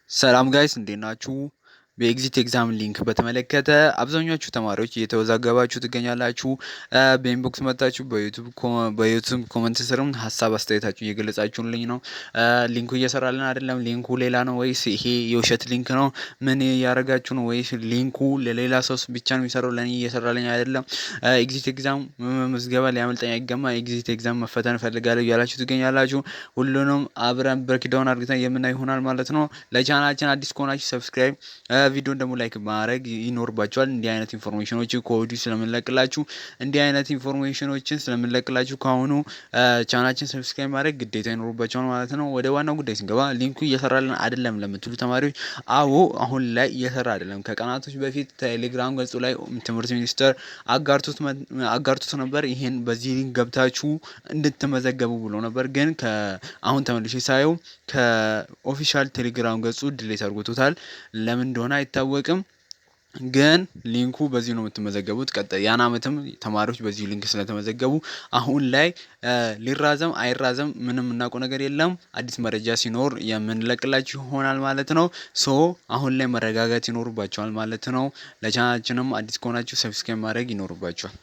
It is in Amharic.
ሰላም guys፣ እንዴት ናችሁ? በ exit exam link በተመለከተ አብዛኞቹ ተማሪዎች እየተወዛገባችሁ ትገኛላችሁ። በ inbox መጣችሁ፣ በ YouTube comment ስርም ሀሳብ አስተያየታችሁ እየገለጻችሁልኝ ነው። Link ኡ እየሰራልን አይደለም፣ link ኡ ሌላ ነው ወይስ ይሄ የውሸት link ነው? ምን እያደረጋችሁ ነው? ወይስ link ኡ ለሌላ ሰው ብቻ ነው የሚሰራው፣ ለእኔ እየሰራልኝ አይደለም? Exit exam ምዝገባ ሊያመልጠኝ አይገባ፣ exit exam መፈተን እፈልጋለሁ እያላችሁ ትገኛላችሁ። ሁሉንም አብረን breakdown አድርገን የምናይ ይሆናል ማለት ነው። ለቻናላችን አዲስ ከሆናችሁ subscribe፣ ቪዲዮን ደግሞ like ማድረግ ይኖርባችኋል። እንዲህ አይነት information ኖች ከወዲሁ ስለምንለቅላችሁ፣ እንዲህ አይነት information ኖችን ስለምንለቅላችሁ ከአሁኑ ቻናላችን subscribe ማድረግ ግዴታ ይኖርባችኋል ማለት ነው። ወደ ዋናው ጉዳይ ስንገባ link ኡ እየሰራልን አይደለም ለምትሉ ተማሪዎች፣ አዎ፣ አሁን ላይ እየሰራ አይደለም። ከቀናቶች በፊት ቴሌግራም ገጹ ላይ ትምህርት ሚኒስቴር አጋርቶት ነበር። ይሄን በዚህ link ገብታችሁ እንድትመዘገቡ ብሎ ነበር። ግን አሁን ተመልሼ ሳየው ከ official ቴሌግራም ገጹ delete አድርጎታል። ለምን እንደሆነ አይታወቅም። ግን link ኡ በዚህ ነው የምትመዘገቡት። ቀጣይ ያን አመትም ተማሪዎች በዚህ link ስለተመዘገቡ አሁን ላይ ሊራዘም አይራዘም ምንም የምናውቀው ነገር የለም። አዲስ መረጃ ሲኖር የምንለቅላችሁ ይሆናል ማለት ነው። So አሁን ላይ መረጋጋት ይኖርባችኋል ማለት ነው። ለቻናላችንም አዲስ ከሆናችሁ subscribe ማድረግ ይኖርባችኋል።